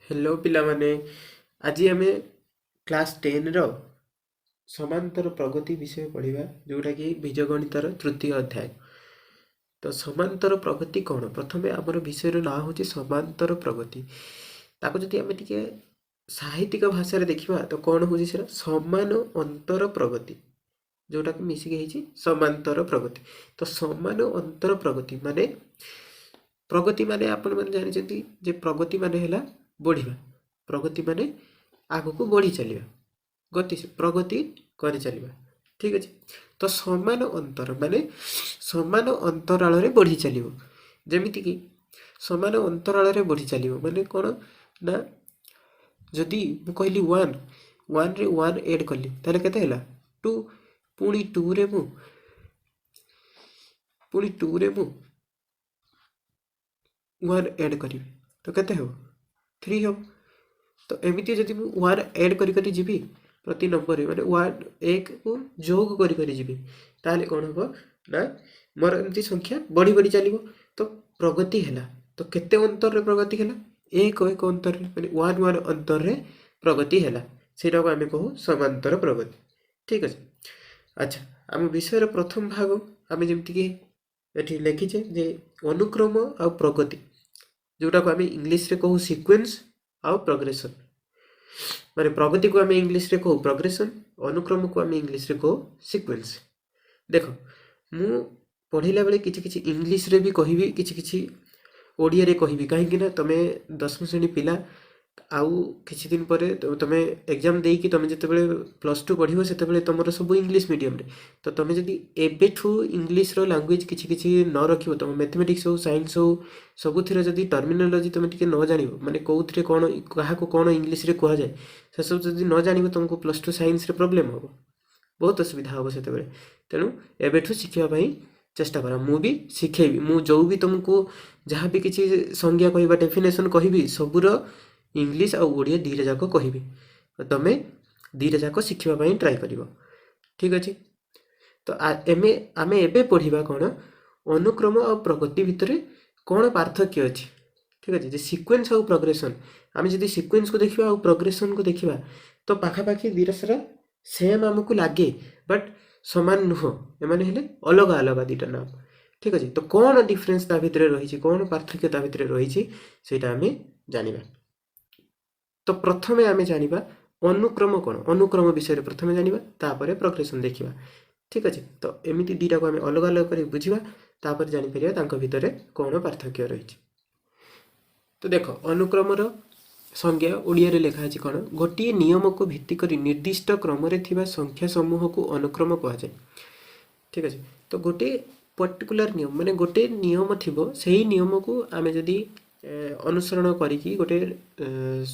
Hello ପିଲାମାନେ, ଆଜି ଆମେ କ୍ଲାସ୍ 10ର ସମାନ୍ତର ପ୍ରଗତି ବିଷୟ ପଢ଼ିବା, ଯେଉଁଟାକି ବୀଜଗଣିତର ତୃତୀୟ ଅଧ୍ୟାୟ। ତ ସମାନ୍ତର ପ୍ରଗତି କ'ଣ? ପ୍ରଥମେ ଆମର ବିଷୟର ନାଁ ହେଉଛି ସମାନ୍ତର ପ୍ରଗତି। ତାକୁ ଯଦି ଆମେ ଟିକେ ସାହିତ୍ୟିକ ଭାଷାରେ ଦେଖିବା ତ କ'ଣ ହେଉଛି ସେଟା? ସମାନ ଅନ୍ତର ପ୍ରଗତି, ଯେଉଁଟାକୁ ମିଶିକି ହେଇଛି ସମାନ୍ତର ପ୍ରଗତି। ତ ସମାନ ଅନ୍ତର ପ୍ରଗତି ମାନେ, ପ୍ରଗତି ମାନେ ଆପଣମାନେ ଜାଣିଛନ୍ତି ଯେ ପ୍ରଗତି ମାନେ ହେଲା ବଢ଼ିବା, ପ୍ରଗତି ମାନେ ଆଗକୁ ବଢ଼ି ଚାଲିବା, ଗତି ପ୍ରଗତି କରି ଚାଲିବା। ଠିକ୍ ଅଛି। ତ ସମାନ ଅନ୍ତର ମାନେ ସମାନ ଅନ୍ତରାଳରେ ବଢ଼ି ଚାଲିବ। ଯେମିତିକି ସମାନ ଅନ୍ତରାଳରେ ବଢ଼ି ଚାଲିବ ମାନେ କ'ଣ ନା, ଯଦି ମୁଁ କହିଲି ୱାନ୍, ୱାନ୍ରେ ୱାନ୍ ଏଡ଼୍ କଲି, ତାହେଲେ କେତେ ହେଲା? ଟୁ। ପୁଣି ଟୁରେ ମୁଁ ୱାନ୍ ଏଡ଼୍ କରିବି ତ କେତେ ହେବ? ଥ୍ରୀ ହେବ। ତ ଏମିତି ଯଦି ମୁଁ ୱାନ୍ ଏଡ଼୍ କରି କରି ଯିବି ପ୍ରତି ନମ୍ବରରେ, ମାନେ ୱାନ୍ ଏକକୁ ଯୋଗ କରି କରି ଯିବି, ତାହେଲେ କ'ଣ ହେବ ନା ମୋର ଏମିତି ସଂଖ୍ୟା ବଢ଼ି ବଢ଼ି ଚାଲିବ। ତ ପ୍ରଗତି ହେଲା। ତ କେତେ ଅନ୍ତରରେ ପ୍ରଗତି ହେଲା? ଏକ ଏକ ଅନ୍ତରରେ, ମାନେ ୱାନ୍ ୱାନ୍ ଅନ୍ତରରେ ପ୍ରଗତି ହେଲା। ସେଇଟାକୁ ଆମେ କହୁ ସମାନ୍ତର ପ୍ରଗତି। ଠିକ୍ ଅଛି। ଆଚ୍ଛା, ଆମ ବିଷୟର ପ୍ରଥମ ଭାଗ ଆମେ ଯେମିତିକି ଏଠି ଲେଖିଛେ ଯେ ଅନୁକ୍ରମ ଆଉ ପ୍ରଗତି, ଯେଉଁଟାକୁ ଆମେ ଇଂଲିଶରେ କହୁ ସିକ୍ୱେନ୍ସ ଆଉ ପ୍ରୋଗ୍ରେସନ୍। ମାନେ ପ୍ରଗତିକୁ ଆମେ ଇଂଲିଶରେ କହୁ ପ୍ରୋଗ୍ରେସନ୍, ଅନୁକ୍ରମକୁ ଆମେ ଇଂଲିଶରେ କହୁ ସିକ୍ୱେନ୍ସ। ଦେଖ, ମୁଁ ପଢ଼ିଲା ବେଳେ କିଛି କିଛି ଇଂଲିଶରେ ବି କହିବି, କିଛି କିଛି ଓଡ଼ିଆରେ କହିବି, କାହିଁକି ନା ତମେ ଦଶମ ଶ୍ରେଣୀ ପିଲା। ଆଉ କିଛି ଦିନ ପରେ ତମେ ଏକ୍ଜାମ୍ ଦେଇକି ତମେ ଯେତେବେଳେ +2 ପଢ଼ିବ, ସେତେବେଳେ ତମର ସବୁ ଇଂଲିଶ ମିଡ଼ିୟମରେ। ତ ତମେ ଯଦି ଏବେଠୁ ଇଂଲିଶର ଲାଙ୍ଗୁଏଜ୍ କିଛି କିଛି ନ ରଖିବ, ତମ ମ୍ୟାଥମେଟିକ୍ସ ହଉ, ସାଇନ୍ସ ହଉ, ସବୁଥିରେ ଯଦି ଟର୍ମିନୋଲୋଜି ତମେ ଟିକେ ନ ଜାଣିବ, ମାନେ କେଉଁଥିରେ କ'ଣ, କାହାକୁ କ'ଣ ଇଂଲିଶରେ କୁହାଯାଏ, ସେସବୁ ଯଦି ନ ଜାଣିବ, ତମକୁ +2 ସାଇନ୍ସରେ ପ୍ରୋବ୍ଲେମ୍ ହେବ, ବହୁତ ଅସୁବିଧା ହେବ ସେତେବେଳେ। ତେଣୁ ଏବେଠୁ ଶିଖିବା ପାଇଁ ଚେଷ୍ଟା କର। ମୁଁ ବି ଶିଖେଇବି। ମୁଁ ଯେଉଁ ବି ତୁମକୁ ଯାହା ବି କିଛି ସଂଜ୍ଞା କହିବା, ଡେଫିନେସନ୍ କହିବି, ସବୁର ଇଂଲିଶ ଆଉ ଓଡ଼ିଆ ଦୁଇଟା ଯାକ କହିବି। ତମେ ଦୁଇଟା ଯାକ ଶିଖିବା ପାଇଁ ଟ୍ରାଏ କରିବ। ଠିକ୍ ଅଛି। ତ ଆମେ ଏବେ ପଢ଼ିବା କ'ଣ? ଅନୁକ୍ରମ ଆଉ ପ୍ରଗତି ଭିତରେ କ'ଣ ପାର୍ଥକ୍ୟ ଅଛି? ଠିକ୍ ଅଛି, ଯେ ସିକ୍ୱେନ୍ସ ଆଉ ପ୍ରୋଗ୍ରେସନ୍। ଆମେ ଯଦି ସିକ୍ୱେନ୍ସକୁ ଦେଖିବା ଆଉ ପ୍ରୋଗ୍ରେସନ୍କୁ ଦେଖିବା ତ ପାଖାପାଖି ଦୁଇଟା ସାରା ସେମ୍ ଆମକୁ ଲାଗେ, ବଟ୍ ସମାନ ନୁହଁ। ଏମାନେ ହେଲେ ଅଲଗା ଅଲଗା ଦୁଇଟା ନାମ। ଠିକ୍ ଅଛି। ତ କ'ଣ ଡିଫରେନ୍ସ ତା ଭିତରେ ରହିଛି, କ'ଣ ପାର୍ଥକ୍ୟ ତା ଭିତରେ ରହିଛି, ସେଇଟା ଆମେ ଜାଣିବା। ତ ପ୍ରଥମେ ଆମେ ଜାଣିବା ଅନୁକ୍ରମ କ'ଣ। ଅନୁକ୍ରମ ବିଷୟରେ ପ୍ରଥମେ ଜାଣିବା, ତାପରେ ପ୍ରୋଗ୍ରେସନ୍ ଦେଖିବା। ଠିକ୍ ଅଛି। ତ ଏମିତି ଦୁଇଟାକୁ ଆମେ ଅଲଗା ଅଲଗା କରି ବୁଝିବା, ତାପରେ ଜାଣିପାରିବା ତାଙ୍କ ଭିତରେ କ'ଣ ପାର୍ଥକ୍ୟ ରହିଛି। ତ ଦେଖ, ଅନୁକ୍ରମର ସଂଜ୍ଞା ଓଡ଼ିଆରେ ଲେଖା ଅଛି କ'ଣ? ଗୋଟିଏ ନିୟମକୁ ଭିତ୍ତି କରି ନିର୍ଦ୍ଦିଷ୍ଟ କ୍ରମରେ ଥିବା ସଂଖ୍ୟା ସମୂହକୁ ଅନୁକ୍ରମ କୁହାଯାଏ। ଠିକ୍ ଅଛି। ତ ଗୋଟିଏ ପର୍ଟିକୁଲାର ନିୟମ, ମାନେ ଗୋଟେ ନିୟମ ଥିବ, ସେଇ ନିୟମକୁ ଆମେ ଯଦି ଅନୁସରଣ କରିକି ଗୋଟେ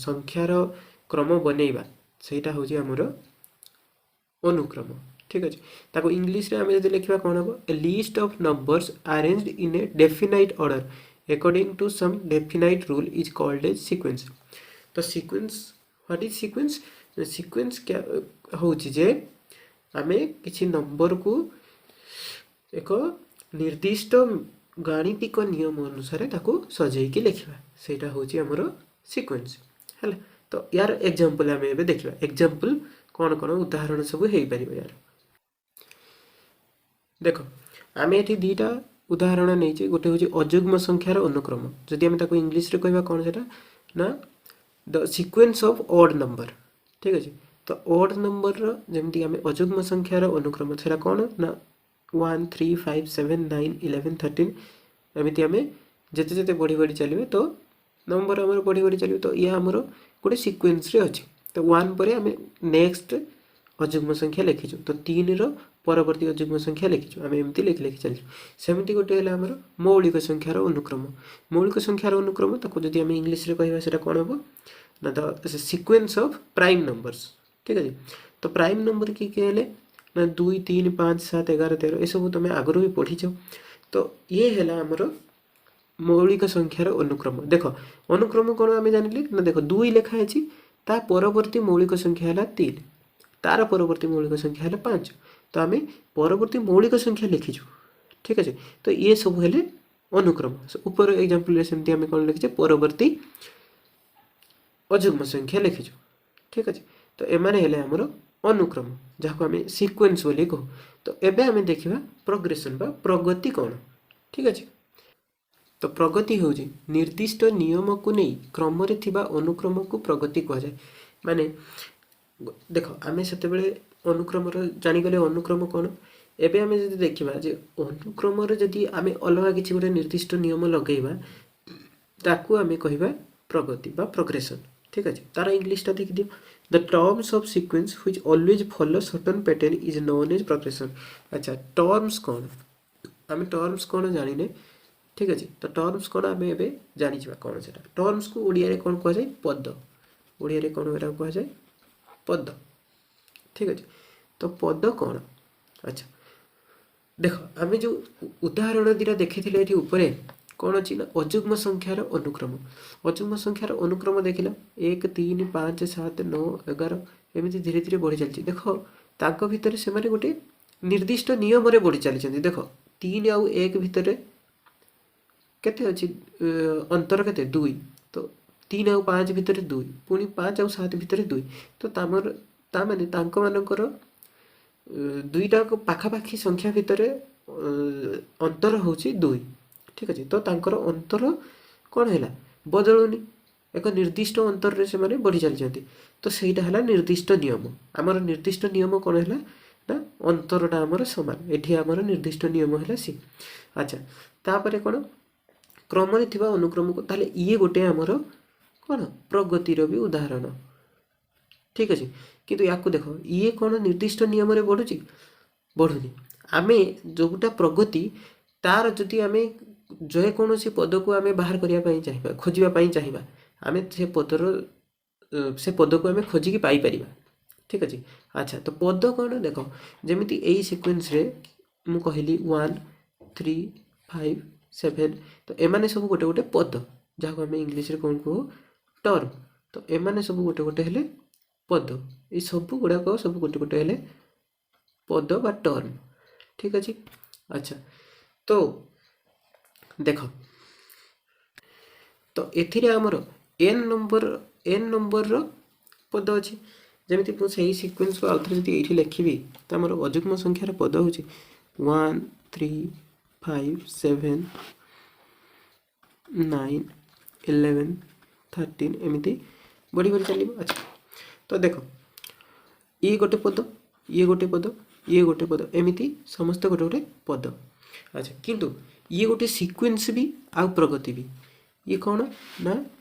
ସଂଖ୍ୟାର କ୍ରମ ବନେଇବା, ସେଇଟା ହେଉଛି ଆମର ଅନୁକ୍ରମ। ଠିକ୍ ଅଛି। ତାକୁ ଇଂଲିଶରେ ଆମେ ଯଦି ଲେଖିବା କ'ଣ ହେବ? A list of numbers arranged in a definite order according to some definite rule is called a sequence. ତ sequence, what is sequence? Sequence ହେଉଛି ଯେ ଆମେ କିଛି ନମ୍ବରକୁ ଏକ ନିର୍ଦ୍ଦିଷ୍ଟ ଗାଣିତିକ ନିୟମ ଅନୁସାରେ ତାକୁ ସଜେଇକି ଲେଖିବା, ସେଇଟା ହେଉଛି ଆମର ସିକ୍ୱେନ୍ସ। ହେଲା। ତ ୟାର ଏକ୍ଜାମ୍ପଲ୍ ଆମେ ଏବେ ଦେଖିବା। ଏକ୍ଜାମ୍ପଲ୍ କ'ଣ କ'ଣ ଉଦାହରଣ ସବୁ ହେଇପାରିବ ୟାର? ଦେଖ, ଆମେ ଏଠି ଦୁଇଟା ଉଦାହରଣ ନେଇଛେ। ଗୋଟେ ହେଉଛି ଅଯୁଗ୍ମ ସଂଖ୍ୟାର ଅନୁକ୍ରମ। ଯଦି ଆମେ ତାକୁ ଇଂଲିଶରେ କହିବା କ'ଣ ସେଇଟା ନା the sequence of odd number। ଠିକ୍ ଅଛି। ତ ଅଡ୍ ନମ୍ବରର, ଯେମିତି ଆମେ ଅଯୁଗ୍ମ ସଂଖ୍ୟାର ଅନୁକ୍ରମ, ସେଇଟା କ'ଣ ନା 1, 3, 5, 7, 9, 11, 13, ଏମିତି ଆମେ ଯେତେ ଯେତେ ବଢ଼ି ବଢ଼ି ଚାଲିବେ ତ ନମ୍ବର ଆମର ବଢ଼ି ବଢ଼ି ଚାଲିବ। ତ ଇଏ ଆମର ଗୋଟେ ସିକ୍ୱେନ୍ସରେ ଅଛି। ତ ୱାନ୍ ପରେ ଆମେ ନେକ୍ସଟ ଅଯୁଗ୍ମ ସଂଖ୍ୟା ଲେଖିଛୁ, ତ ତିନିର ପରବର୍ତ୍ତୀ ଅଯୁଗ୍ମ ସଂଖ୍ୟା ଲେଖିଛୁ। ଆମେ ଏମିତି ଲେଖି ଲେଖି ଚାଲିଛୁ। ସେମିତି ଗୋଟେ ହେଲା ଆମର ମୌଳିକ ସଂଖ୍ୟାର ଅନୁକ୍ରମ। ମୌଳିକ ସଂଖ୍ୟାର ଅନୁକ୍ରମ, ତାକୁ ଯଦି ଆମେ ଇଂଲିଶରେ କହିବା ସେଇଟା କ'ଣ ହେବ ନା the sequence of prime numbers। ଠିକ୍ ଅଛି। ତ ପ୍ରାଇମ୍ ନମ୍ବର କିଏ କିଏ ହେଲେ ନା 2, 3, 5, 7, 11, 13, ଏସବୁ ତମେ ଆଗରୁ ବି ପଢ଼ିଛ। ତ ଇଏ ହେଲା ଆମର ମୌଳିକ ସଂଖ୍ୟାର ଅନୁକ୍ରମ। ଦେଖ, ଅନୁକ୍ରମ କ'ଣ ଆମେ ଜାଣିଲେ ନା, ଦେଖ, 2 ଲେଖା ଅଛି, ତା ପରବର୍ତ୍ତୀ ମୌଳିକ ସଂଖ୍ୟା ହେଲା 3, ତାର ପରବର୍ତ୍ତୀ ମୌଳିକ ସଂଖ୍ୟା ହେଲା 5। ତ ଆମେ ପରବର୍ତ୍ତୀ ମୌଳିକ ସଂଖ୍ୟା ଲେଖିଛୁ। ଠିକ୍ ଅଛି। ତ ଇଏ ସବୁ ହେଲେ ଅନୁକ୍ରମ। ଉପର ଏକ୍ଜାମ୍ପଲ୍ରେ ସେମିତି ଆମେ କ'ଣ ଲେଖିଛେ? ପରବର୍ତ୍ତୀ ଅଯୁଗ୍ମ ସଂଖ୍ୟା ଲେଖିଛୁ। ଠିକ୍ ଅଛି, ତ ଏମାନେ ହେଲେ ଆମର ଅନୁକ୍ରମ, ଯାହାକୁ ଆମେ ସିକ୍ୱେନ୍ସ ବୋଲି କହୁ। ତ ଏବେ ଆମେ ଦେଖିବା ପ୍ରୋଗ୍ରେସନ୍ ବା ପ୍ରଗତି କ'ଣ। ଠିକ୍ ଅଛି, ତ ପ୍ରଗତି ହେଉଛି ନିର୍ଦ୍ଦିଷ୍ଟ ନିୟମକୁ ନେଇ କ୍ରମରେ ଥିବା ଅନୁକ୍ରମକୁ ପ୍ରଗତି କୁହାଯାଏ। ମାନେ ଦେଖ, ଆମେ ସେତେବେଳେ ଅନୁକ୍ରମର ଜାଣିଗଲେ ଅନୁକ୍ରମ କ'ଣ। ଏବେ ଆମେ ଯଦି ଦେଖିବା ଯେ ଅନୁକ୍ରମରେ ଯଦି ଆମେ ଅଲଗା କିଛି ଗୋଟେ ନିର୍ଦ୍ଦିଷ୍ଟ ନିୟମ ଲଗେଇବା, ତାକୁ ଆମେ କହିବା ପ୍ରଗତି ବା ପ୍ରୋଗ୍ରେସନ୍। ଠିକ୍ ଅଛି, ତାର ଇଂଲିଶଟା ଦେଖିଦିଅ। The terms of sequence which always follow certain pattern is known as progression. ଆଚ୍ଛା, ଟର୍ମସ୍ କ'ଣ? ଆମେ ଟର୍ମସ୍ କ'ଣ ଜାଣିନେ। ଠିକ୍ ଅଛି, ତ ଟର୍ମସ୍ କ'ଣ ଆମେ ଏବେ ଜାଣିଯିବା କ'ଣ ସେଟା। ଟର୍ମସ୍କୁ ଓଡ଼ିଆରେ କ'ଣ କୁହାଯାଏ? ପଦ। ଓଡ଼ିଆରେ କ'ଣ ଏଟାକୁ କୁହାଯାଏ? ପଦ। ଠିକ୍ ଅଛି, ତ ପଦ କ'ଣ? ଆଚ୍ଛା ଦେଖ, ଆମେ ଯେଉଁ ଉଦାହରଣ ଦୁଇଟା ଦେଖିଥିଲେ ଏଠି ଉପରେ କ'ଣ ଅଛି ନା ଅଯୁଗ୍ମ ସଂଖ୍ୟାର ଅନୁକ୍ରମ। ଅଯୁଗ୍ମ ସଂଖ୍ୟାର ଅନୁକ୍ରମ ଦେଖିଲ 1 3 5 7 9 11 ଏମିତି ଧୀରେ ଧୀରେ ବଢ଼ି ଚାଲିଛି। ଦେଖ, ତାଙ୍କ ଭିତରେ ସେମାନେ ଗୋଟେ ନିର୍ଦ୍ଦିଷ୍ଟ ନିୟମରେ ବଢ଼ି ଚାଲିଛନ୍ତି। ଦେଖ, 3 ଆଉ 1 ଭିତରେ କେତେ ଅଛି ଅନ୍ତର? କେତେ? 2। ତ 3 ଆଉ 5 ଭିତରେ 2, ପୁଣି 5 ଆଉ 7 ଭିତରେ 2। ତ ତାମାନେ ତାଙ୍କମାନଙ୍କର ଦୁଇଟା ପାଖାପାଖି ସଂଖ୍ୟା ଭିତରେ ଅନ୍ତର ହେଉଛି 2। ଠିକ୍ ଅଛି, ତ ତାଙ୍କର ଅନ୍ତର କ'ଣ ହେଲା? ବଦଳୁନି, ଏକ ନିର୍ଦ୍ଦିଷ୍ଟ ଅନ୍ତରରେ ସେମାନେ ବଢ଼ି ଚାଲିଛନ୍ତି। ତ ସେଇଟା ହେଲା ନିର୍ଦ୍ଦିଷ୍ଟ ନିୟମ। ଆମର ନିର୍ଦ୍ଦିଷ୍ଟ ନିୟମ କ'ଣ ହେଲା ନା ଅନ୍ତରଟା ଆମର ସମାନ। ଏଠି ଆମର ନିର୍ଦ୍ଦିଷ୍ଟ ନିୟମ ହେଲା ସି। ଆଚ୍ଛା, ତାପରେ କ'ଣ କ୍ରମରେ ଥିବା ଅନୁକ୍ରମକୁ, ତାହେଲେ ଇଏ ଗୋଟେ ଆମର କ'ଣ ପ୍ରଗତିର ବି ଉଦାହରଣ। ଠିକ୍ ଅଛି, କିନ୍ତୁ ୟାକୁ ଦେଖ, ଇଏ କ'ଣ ନିର୍ଦ୍ଦିଷ୍ଟ ନିୟମରେ ବଢ଼ୁଛି? ବଢ଼ୁନି। ଆମେ ଯେଉଁଟା ପ୍ରଗତି, ତାର ଯଦି ଆମେ ଯେକୌଣସି ପଦକୁ ଆମେ ବାହାର କରିବା ପାଇଁ ଚାହିଁବା, ଖୋଜିବା ପାଇଁ ଚାହିଁବା, ଆମେ ସେ ପଦର ସେ ପଦକୁ ଆମେ ଖୋଜିକି ପାଇପାରିବା। ଠିକ୍ ଅଛି। ଆଚ୍ଛା, ତ ପଦ କ'ଣ? ଦେଖ, ଯେମିତି ଏଇ ସିକ୍ୱେନ୍ସରେ ମୁଁ କହିଲି 1 3 5 7, ତ ଏମାନେ ସବୁ ଗୋଟେ ଗୋଟେ ପଦ, ଯାହାକୁ ଆମେ ଇଂଲିଶରେ କ'ଣ କହୁ? ଟର୍ମ। ତ ଏମାନେ ସବୁ ଗୋଟେ ଗୋଟେ ହେଲେ ପଦ। ଏଇ ସବୁ ଗୁଡ଼ାକ ସବୁ ଗୋଟେ ଗୋଟେ ହେଲେ ପଦ ବା ଟର୍ମ। ଠିକ୍ ଅଛି। ଆଚ୍ଛା, ତ ଦେଖ, ତ ଏଥିରେ ଆମର ଏନ୍ ନମ୍ବରର ପଦ ଅଛି। ଯେମିତି ମୁଁ ସେଇ ସିକ୍ୱେନ୍ସକୁ ଆଉଥରେ ଯଦି ଏଇଠି ଲେଖିବି, ତ ଆମର ଅଯୁଗ୍ମ ସଂଖ୍ୟାର ପଦ ହେଉଛି 1 3 5 7 9 11 13, ଏମିତି ବଢ଼ି ବଢ଼ି ଚାଲିବ। ଆଚ୍ଛା, ତ ଦେଖ, ଇଏ ଗୋଟେ ପଦ, ଇଏ ଗୋଟେ ପଦ, ଇଏ ଗୋଟେ ପଦ, ଏମିତି ସମସ୍ତେ ଗୋଟେ ଗୋଟେ ପଦ। ଆଚ୍ଛା, କିନ୍ତୁ ଇଏ ଗୋଟେ ସିକ୍ୱେନ୍ସ ବି ଆଉ ପ୍ରଗତି ବି। ଇଏ କ'ଣ ନା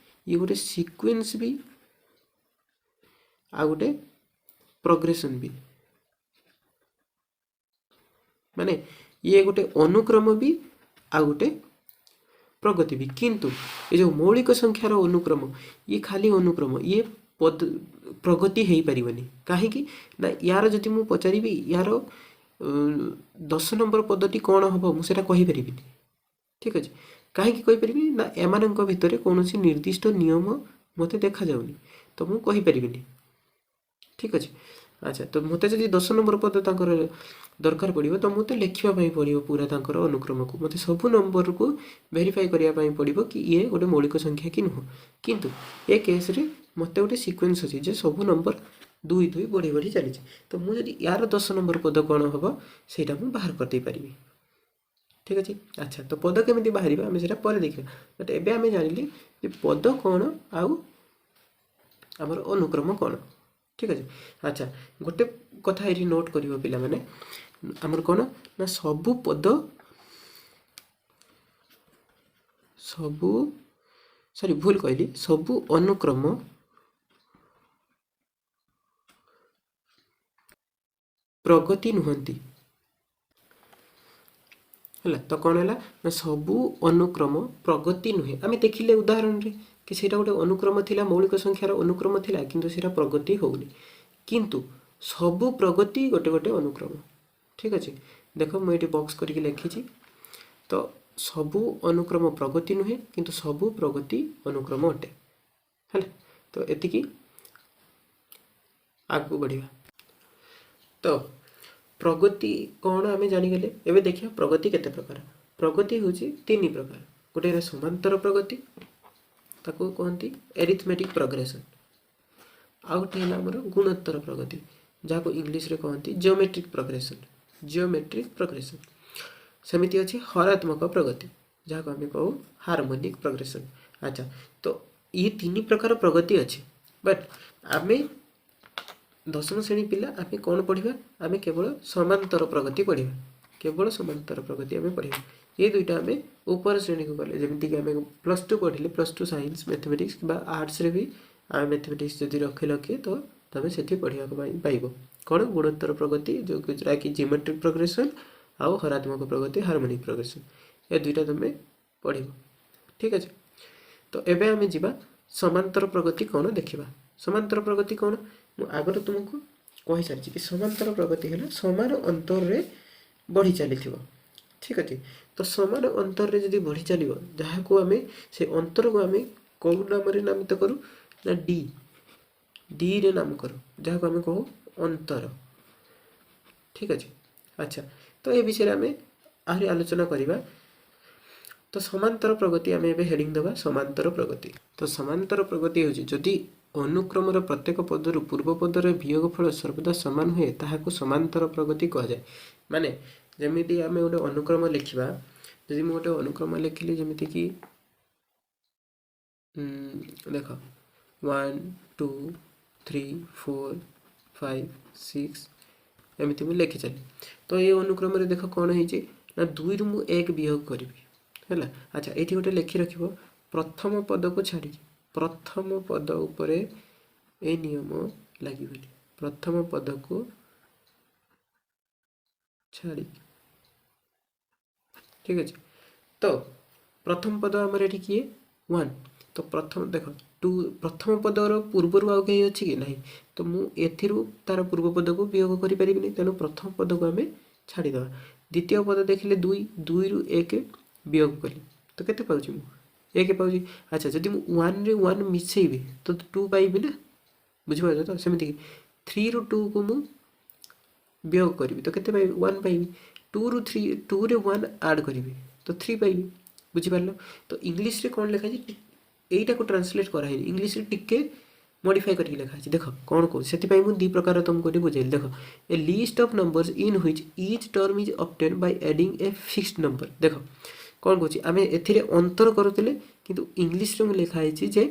ଇଏ ଗୋଟେ ସିକ୍ୱେନ୍ସ ବି ଆଉ ଗୋଟେ ପ୍ରୋଗ୍ରେସନ୍ ବି, ମାନେ ଇଏ ଗୋଟେ ଅନୁକ୍ରମ ବି ଆଉ ଗୋଟେ ପ୍ରଗତି ବି। କିନ୍ତୁ ଏ ଯେଉଁ ମୌଳିକ ସଂଖ୍ୟାର ଅନୁକ୍ରମ, ଇଏ ଖାଲି ଅନୁକ୍ରମ, ଇଏ ପଦ ପ୍ରଗତି ହେଇପାରିବନି। କାହିଁକି ନା ୟାର ଯଦି ମୁଁ ପଚାରିବି ୟାର 10 ନମ୍ବର ପଦଟି କ'ଣ ହେବ, ମୁଁ ସେଇଟା କହିପାରିବିନି। ଠିକ୍ ଅଛି, କାହିଁକି କହିପାରିବିନି ନା ଏମାନଙ୍କ ଭିତରେ କୌଣସି ନିର୍ଦ୍ଦିଷ୍ଟ ନିୟମ ମୋତେ ଦେଖାଯାଉନି, ତ ମୁଁ କହିପାରିବିନି। ଠିକ୍ ଅଛି। ଆଚ୍ଛା, ତ ମୋତେ ଯଦି 10 ନମ୍ବର ପଦ ତାଙ୍କର ଦରକାର ପଡ଼ିବ, ତ ମୋତେ ଲେଖିବା ପାଇଁ ପଡ଼ିବ ପୁରା ତାଙ୍କର ଅନୁକ୍ରମକୁ, ମୋତେ ସବୁ ନମ୍ବରକୁ ଭେରିଫାଇ କରିବା ପାଇଁ ପଡ଼ିବ କି ଇଏ ଗୋଟେ ମୌଳିକ ସଂଖ୍ୟା କି ନୁହଁ। କିନ୍ତୁ ଏ କେସ୍ରେ ମୋତେ ଗୋଟେ ସିକ୍ୱେନ୍ସ ଅଛି ଯେ ସବୁ ନମ୍ବର 2 2 ବଢ଼ି ବଢ଼ି ଚାଲିଛି, ତ ମୁଁ ଯଦି ୟାର 10 ନମ୍ବର ପଦ କ'ଣ ହେବ ସେଇଟା ମୁଁ ବାହାର କରିଦେଇପାରିବି। ଠିକ୍ ଅଛି। ଆଚ୍ଛା, ତ ପଦ କେମିତି ବାହାରିବ ଆମେ ସେଇଟା ପରେ ଦେଖିବା, ବଟ୍ ଏବେ ଆମେ ଜାଣିଲେ ଯେ ପଦ କ'ଣ ଆଉ ଆମର ଅନୁକ୍ରମ କ'ଣ। ଠିକ୍ ଅଛି। ଆଚ୍ଛା, ଗୋଟେ କଥା ଏଠି ନୋଟ୍ କରିବ ପିଲାମାନେ, ଆମର କ'ଣ ନା ସବୁ ପଦ ସବୁ ସରି ଭୁଲ କହିଲି, ସବୁ ଅନୁକ୍ରମ ପ୍ରଗତି ନୁହନ୍ତି। ହେଲା, ତ କ'ଣ ହେଲା ନା ସବୁ ଅନୁକ୍ରମ ପ୍ରଗତି ନୁହେଁ। ଆମେ ଦେଖିଲେ ଉଦାହରଣରେ କି ସେଇଟା ଗୋଟେ ଅନୁକ୍ରମ ଥିଲା, ମୌଳିକ ସଂଖ୍ୟାର ଅନୁକ୍ରମ ଥିଲା, କିନ୍ତୁ ସେଇଟା ପ୍ରଗତି ହେଉନି। କିନ୍ତୁ ସବୁ ପ୍ରଗତି ଗୋଟେ ଗୋଟେ ଅନୁକ୍ରମ। ଠିକ୍ ଅଛି, ଦେଖ ମୁଁ ଏଇଠି ବକ୍ସ କରିକି ଲେଖିଛି। ତ ସବୁ ଅନୁକ୍ରମ ପ୍ରଗତି ନୁହେଁ, କିନ୍ତୁ ସବୁ ପ୍ରଗତି ଅନୁକ୍ରମ ଅଟେ। ହେଲା, ତ ଏତିକି ଆଗକୁ ବଢ଼ିବା। ତ ପ୍ରଗତି କ'ଣ ଆମେ ଜାଣିଗଲେ। ଏବେ ଦେଖିବା ପ୍ରଗତି କେତେ ପ୍ରକାର। ପ୍ରଗତି ହେଉଛି 3 ପ୍ରକାର। ଗୋଟେ ହେଲା ସମାନ୍ତର ପ୍ରଗତି, ତାକୁ କୁହନ୍ତି ଏରିଥମେଟିକ୍ ପ୍ରୋଗ୍ରେସନ୍। ଆଉ ଗୋଟେ ହେଲା ଆମର ଗୁଣୋତ୍ତର ପ୍ରଗତି, ଯାହାକୁ ଇଂଲିଶରେ କହନ୍ତି ଜିଓମେଟ୍ରିକ୍ ପ୍ରୋଗ୍ରେସନ୍, ଜିଓମେଟ୍ରିକ୍ ପ୍ରୋଗ୍ରେସନ୍। ସେମିତି ଅଛି ହରାତ୍ମକ ପ୍ରଗତି, ଯାହାକୁ ଆମେ କହୁ ହାରମୋନିକ୍ ପ୍ରୋଗ୍ରେସନ୍। ଆଚ୍ଛା, ତ ଇଏ ତିନି ପ୍ରକାର ପ୍ରଗତି ଅଛି, ବଟ୍ ଆମେ ଦଶମ ଶ୍ରେଣୀ ପିଲା ଆମେ କ'ଣ ପଢ଼ିବା? ଆମେ କେବଳ ସମାନ୍ତର ପ୍ରଗତି ପଢ଼ିବା, କେବଳ ସମାନ୍ତର ପ୍ରଗତି ଆମେ ପଢ଼ିବା। ଏ ଦୁଇଟା ଆମେ ଉପର ଶ୍ରେଣୀକୁ ଗଲେ, ଯେମିତିକି ଆମେ +2 ପଢ଼ିଲେ, +2 ସାଇନ୍ସ, ମ୍ୟାଥମେଟିକ୍ସ କିମ୍ବା ଆର୍ଟ୍ସରେ ବି ଆମେ ମ୍ୟାଥମେଟିକ୍ସ ଯଦି ରଖିଲ କିଏ, ତ ତୁମେ ସେଠି ପଢ଼ିବାକୁ ପାଇବ କ'ଣ? ଗୁଣୋତ୍ତର ପ୍ରଗତି, ଯେଉଁଟାକି ଜିଓମେଟ୍ରିକ୍ ପ୍ରୋଗ୍ରେସନ୍, ଆଉ ହରାତ୍ମକ ପ୍ରଗତି, ହାରମୋନିକ୍ ପ୍ରୋଗ୍ରେସନ୍, ଏ ଦୁଇଟା ତୁମେ ପଢ଼ିବ। ଠିକ୍ ଅଛି, ତ ଏବେ ଆମେ ଯିବା ସମାନ୍ତର ପ୍ରଗତି କ'ଣ ଦେଖିବା। ସମାନ୍ତର ପ୍ରଗତି କ'ଣ? ମୁଁ ଆଗରୁ ତୁମକୁ କହିସାରିଛି କି ସମାନ୍ତର ପ୍ରଗତି ହେଲା ସମାନ ଅନ୍ତରରେ ବଢ଼ି ଚାଲିଥିବ। ଠିକ୍ ଅଛି, ତ ସମାନ ଅନ୍ତରରେ ଯଦି ବଢ଼ି ଚାଲିବ, ଯାହାକୁ ଆମେ ସେ ଅନ୍ତରକୁ ଆମେ କେଉଁ ନାମରେ ନାମିତ କରୁ ନା ଡି, ଡିରେ ନାମ କରୁ, ଯାହାକୁ ଆମେ କହୁ ଅନ୍ତର। ଠିକ୍ ଅଛି, ଆଚ୍ଛା, ତ ଏ ବିଷୟରେ ଆମେ ଆହୁରି ଆଲୋଚନା କରିବା। ତ ସମାନ୍ତର ପ୍ରଗତି ଆମେ ଏବେ ହେଡ଼ିଂ ଦେବା ସମାନ୍ତର ପ୍ରଗତି। ତ ସମାନ୍ତର ପ୍ରଗତି ହେଉଛି ଯଦି ଅନୁକ୍ରମର ପ୍ରତ୍ୟେକ ପଦରୁ ପୂର୍ବ ପଦର ବିୟୋଗ ଫଳ ସର୍ବଦା ସମାନ ହୁଏ, ତାହାକୁ ସମାନ୍ତର ପ୍ରଗତି କୁହାଯାଏ। ମାନେ ଯେମିତି ଆମେ ଗୋଟେ ଅନୁକ୍ରମ ଲେଖିବା, ଯଦି ମୁଁ ଗୋଟେ ଅନୁକ୍ରମ ଲେଖିଲି ଯେମିତିକି ଦେଖ 1 2 3 4 5 6 ଏମିତି ମୁଁ ଲେଖି ଚାଲିଲି। ତ ଏ ଅନୁକ୍ରମରେ ଦେଖ କ'ଣ ହେଇଛି ନା 2ରୁ ମୁଁ 1 ବିୟୋଗ କରିବି, ହେଲା। ଆଚ୍ଛା, ଏଇଠି ଗୋଟେ ଲେଖି ରଖିବ, ପ୍ରଥମ ପଦକୁ ଛାଡ଼ିକି ପ୍ରଥମ ପଦ ଉପରେ ଏ ନିୟମ ଲାଗିବନି, ପ୍ରଥମ ପଦକୁ ଛାଡ଼ିକି। ଠିକ୍ ଅଛି, ତ ପ୍ରଥମ ପଦ ଆମର ଏଠି କିଏ? 1। ତ ପ୍ରଥମ ଦେଖ 2, ପ୍ରଥମ ପଦର ପୂର୍ବରୁ ଆଉ କେହି ଅଛି କି ନାହିଁ, ତ ମୁଁ ଏଥିରୁ ତାର ପୂର୍ବ ପଦକୁ ବିୟୋଗ କରିପାରିବିନି, ତେଣୁ ପ୍ରଥମ ପଦକୁ ଆମେ ଛାଡ଼ିଦେବା। ଦ୍ୱିତୀୟ ପଦ ଦେଖିଲେ 2, 2ରୁ 1 ବିୟୋଗ କଲି ତ କେତେ ପାଉଛି ମୁଁ? 1 ପାଉଛି। ଆଚ୍ଛା, ଯଦି ମୁଁ 1ରେ 1 ମିଶାଇବି ତ 2 ପାଇବି ନା, ବୁଝିପାରୁଛ ତ? ସେମିତିକି 3ରୁ 2କୁ ମୁଁ ବିୟୋଗ କରିବି ତ କେତେ ପାଇବି? 1 ପାଇବି। 2ରୁ 3, 2ରେ 1 ଆଡ଼୍ କରିବି ତ 3 ପାଇବି, ବୁଝିପାରିଲ? ତ ଇଂଲିଶରେ କ'ଣ ଲେଖା ହେଇଛି ଏଇଟାକୁ ଟ୍ରାନ୍ସଲେଟ୍ କରାହେଇନି, ଇଂଲିଶରେ ଟିକେ ମଡ଼ିଫାଏ କରିକି ଲେଖା ହେଇଛି। ଦେଖ କ'ଣ କହୁଛି, ସେଥିପାଇଁ ମୁଁ ଦୁଇ ପ୍ରକାର ତୁମକୁ ଏଠି ବୁଝେଇଲି। ଦେଖ, a list of numbers in which each term is obtain by adding a fixed number. ଦେଖ କ'ଣ କହୁଛି, ଆମେ ଏଥିରେ ଅନ୍ତର କରୁଥିଲେ, କିନ୍ତୁ ଇଂଲିଶରେ ମୁଁ ଲେଖା ହେଇଛି ଯେ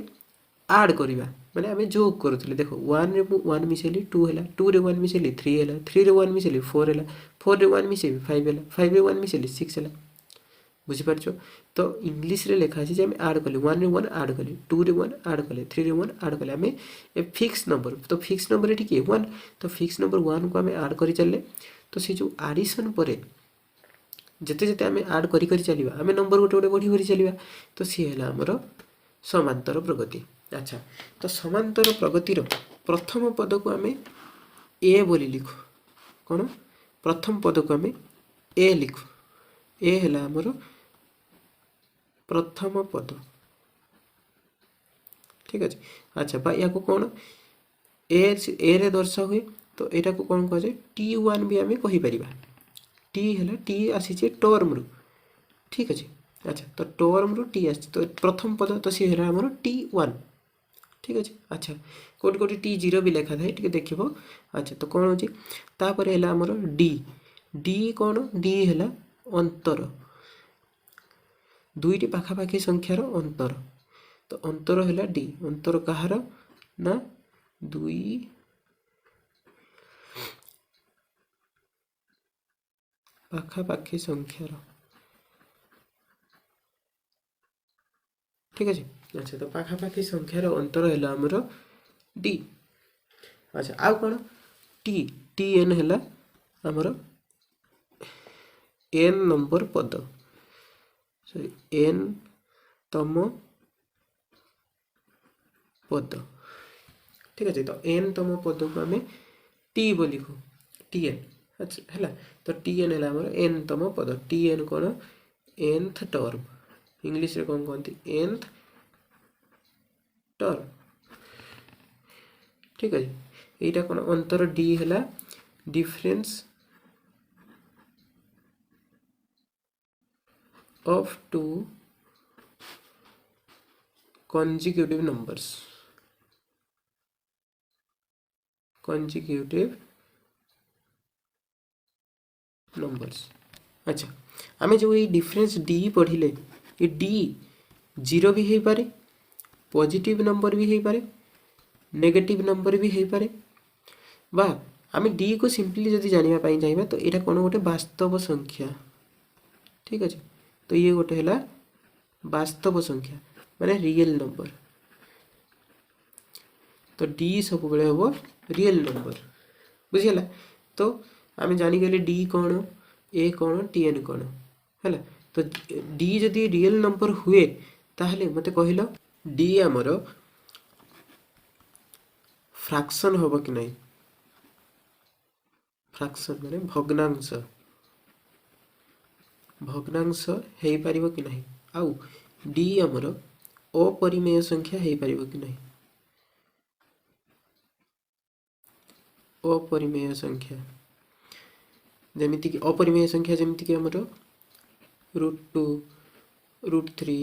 ଆଡ଼୍ କରିବା, ମାନେ ଆମେ ଯୋଗ କରୁଥିଲେ। ଦେଖ 1ରେ ମୁଁ 1 ମିଶାଇଲି 2 ହେଲା, 2ରେ 1 ମିଶାଇଲି 3 ହେଲା, 3ରେ 1 ମିଶାଇଲି 4 ହେଲା, 4ରେ 1 ମିଶାଇବି 5 ହେଲା, 5ରେ 1 ମିଶାଇଲି 6 ହେଲା, ବୁଝିପାରୁଛ? ତ ଇଂଲିଶରେ ଲେଖା ଅଛି ଯେ ଆମେ ଆଡ଼୍ କଲେ, 1ରେ 1 ଆଡ଼୍ କଲେ, 2ରେ 1 ଆଡ଼୍ କଲେ, 3ରେ 1 ଆଡ଼୍ କଲେ, ଆମେ ଏ ଫିକ୍ସ ନମ୍ବର, ତ ଫିକ୍ସ ନମ୍ବର ଏଠି କିଏ? 1। ତ ଫିକ୍ସ ନମ୍ବର 1କୁ ଆମେ ଆଡ଼୍ କରି ଚାଲିଲେ, ତ ସେ ଯେଉଁ ଆଡ଼ିସନ୍ ପରେ ଯେତେ ଯେତେ ଆମେ ଆଡ଼୍ କରି କରି ଚାଲିବା, ଆମେ ନମ୍ବର ଗୋଟେ ଗୋଟେ ବଢ଼ି ବଢ଼ି ଚାଲିବା, ତ ସିଏ ହେଲା ଆମର ସମାନ୍ତର ପ୍ରଗତି। ଆଚ୍ଛା, ତ ସମାନ୍ତର ପ୍ରଗତିର ପ୍ରଥମ ପଦକୁ ଆମେ ଏ ବୋଲି ଲିଖୁ। କ'ଣ? ପ୍ରଥମ ପଦକୁ ଆମେ ଏ ଲିଖୁ। ଏ ହେଲା ଆମର ପ୍ରଥମ ପଦ। ଠିକ୍ ଅଛି। ଆଚ୍ଛା, ବା ୟାକୁ କ'ଣ ଏ ଏରେ ଦର୍ଶା ହୁଏ, ତ ଏଇଟାକୁ କ'ଣ କୁହାଯାଏ? T1 ବି ଆମେ କହିପାରିବା। ଟି ହେଲା, ଟି ଆସିଛି ଟର୍ମରୁ। ଠିକ୍ ଅଛି। ଆଚ୍ଛା, ତ ଟର୍ମରୁ ଟି ଆସିଛି, ତ ପ୍ରଥମ ପଦ, ତ ସିଏ ହେଲା ଆମର T1। ଠିକ୍ ଅଛି। ଆଚ୍ଛା, କେଉଁଠି କେଉଁଠି T0 ବି ଲେଖା ଥାଏ, ଟିକେ ଦେଖିବ। ଆଚ୍ଛା, ତ କ'ଣ ହେଉଛି? ତାପରେ ହେଲା ଆମର ଡି। ଡି କ'ଣ? ଡି ହେଲା ଅନ୍ତର, ଦୁଇଟି ପାଖାପାଖି ସଂଖ୍ୟାର ଅନ୍ତର। ତ ଅନ୍ତର ହେଲା ଡି। ଅନ୍ତର କାହାର ନା ଦୁଇ ପାଖାପାଖି ସଂଖ୍ୟାର। ଠିକ୍ ଅଛି। ଆଚ୍ଛା, ତ ପାଖାପାଖି ସଂଖ୍ୟାର ଅନ୍ତର ହେଲା ଆମର ଡି। ଆଚ୍ଛା, ଆଉ କ'ଣ? ଟି, ଟି ଏନ୍ ହେଲା ଆମର ଏନ୍ ନମ୍ବର ପଦ, ସରି ଏନ୍ ତମ ପଦ। ଠିକ୍ ଅଛି, ତ ଏନ୍ ତମ ପଦକୁ ଆମେ ଟି ବୋଲି କହୁ, ଟି ଏନ୍। ଆଚ୍ଛା, ହେଲା, ତ ଟି ଏନ୍ ହେଲା ଆମର ଏନ୍ ତମ ପଦ। ଟି ଏନ୍ କ'ଣ? ଏନ୍ଥ ଟର୍ମ, ଇଂଲିଶରେ କ'ଣ କହନ୍ତି? ଏନ୍ଥ ଟର୍ମ। ଠିକ୍ ଅଛି, ଏଇଟା କ'ଣ? ଅନ୍ତର ଡି ହେଲା difference of two consecutive numbers। Consecutive numbers. ଆଚ୍ଛା, ଆମେ ଯେଉଁ ଏଇ ଡିଫରେନ୍ସ ଡି ପଢ଼ିଲେ, ଏ ଡି ଜିରୋ ବି ହେଇପାରେ, ପଜିଟିଭ୍ ନମ୍ବର ବି ହେଇପାରେ, ନେଗେଟିଭ୍ ନମ୍ବର ବି ହେଇପାରେ। ବା ଆମେ ଡିକୁ ସିମ୍ପଲି ଯଦି ଜାଣିବା ପାଇଁ ଚାହିଁବା, ତ ଏଇଟା କ'ଣ ଗୋଟେ ବାସ୍ତବ ସଂଖ୍ୟା। ଠିକ୍ ଅଛି? ତ ଇଏ ଗୋଟେ ହେଲା ବାସ୍ତବ ସଂଖ୍ୟା, ମାନେ ରିଏଲ୍ ନମ୍ବର। ତ ଡି ସବୁବେଳେ ହେବ ରିଏଲ୍ ନମ୍ବର। ବୁଝିହେଲା? ତ ଆମେ ଜାଣିଗଲେ ଡି କ'ଣ, ଏ କ'ଣ, ଟି ଏନ୍ କ'ଣ ହେଲା। ତ ଡି ଯଦି ରିଏଲ୍ ନମ୍ବର ହୁଏ, ତାହେଲେ ମୋତେ କହିଲ, ଡି ଆମର ଫ୍ରାକ୍ସନ୍ ହେବ କି ନାହିଁ? ଫ୍ରାକ୍ସନ୍ ମାନେ ଭଗ୍ନାଂଶ। ଭଗ୍ନାଂଶ ହେଇପାରିବ କି ନାହିଁ? ଆଉ ଡି ଆମର ଅପରିମେୟ ସଂଖ୍ୟା ହେଇପାରିବ କି ନାହିଁ? ଅପରିମେୟ ସଂଖ୍ୟା ଯେମିତିକି, ଅପରିମେୟ ସଂଖ୍ୟା ଯେମିତିକି ଆମର √2, √3,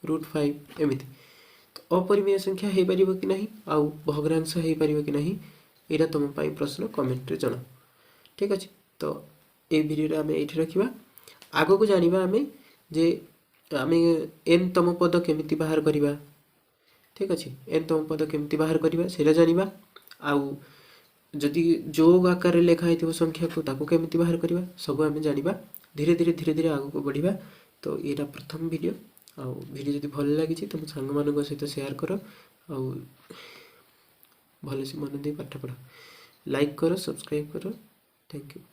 √5 ଏମିତି। ତ ଅପରିମେୟ ସଂଖ୍ୟା ହେଇପାରିବ କି ନାହିଁ ଆଉ ଭଗ୍ନାଂଶ ହେଇପାରିବ କି ନାହିଁ, ଏଇଟା ତୁମ ପାଇଁ ପ୍ରଶ୍ନ, କମେଣ୍ଟରେ ଜଣାଅ। ଠିକ୍ ଅଛି? ତ ଏଇ ଭିଡ଼ିଓରେ ଆମେ ଏଇଠି ରଖିବା। ଆଗକୁ ଜାଣିବା ଆମେ ଯେ ଆମେ ଏନ୍ ତମ ପଦ କେମିତି ବାହାର କରିବା। ଠିକ୍ ଅଛି? ଏନ୍ ତମ ପଦ କେମିତି ବାହାର କରିବା, ସେଇଟା ଜାଣିବା। ଆଉ ଯଦି ଯୋଗ ଆକାରରେ ଲେଖା ହେଇଥିବ ସଂଖ୍ୟାକୁ, ତାକୁ କେମିତି ବାହାର କରିବା, ସବୁ ଆମେ ଜାଣିବା। ଧୀରେ ଧୀରେ ଧୀରେ ଧୀରେ ଆଗକୁ ବଢ଼ିବା। ତ ଏଇଟା ପ୍ରଥମ ଭିଡ଼ିଓ। ଆଉ ଭିଡ଼ିଓ ଯଦି ଭଲ ଲାଗିଛି, ତୁମ ସାଙ୍ଗମାନଙ୍କ ସହିତ ସେୟାର କର ଆଉ ଭଲସେ ମନ ଦେଇ ପାଠ ପଢ଼। ଲାଇକ୍ କର, ସବସ୍କ୍ରାଇବ୍ କର। Thank you.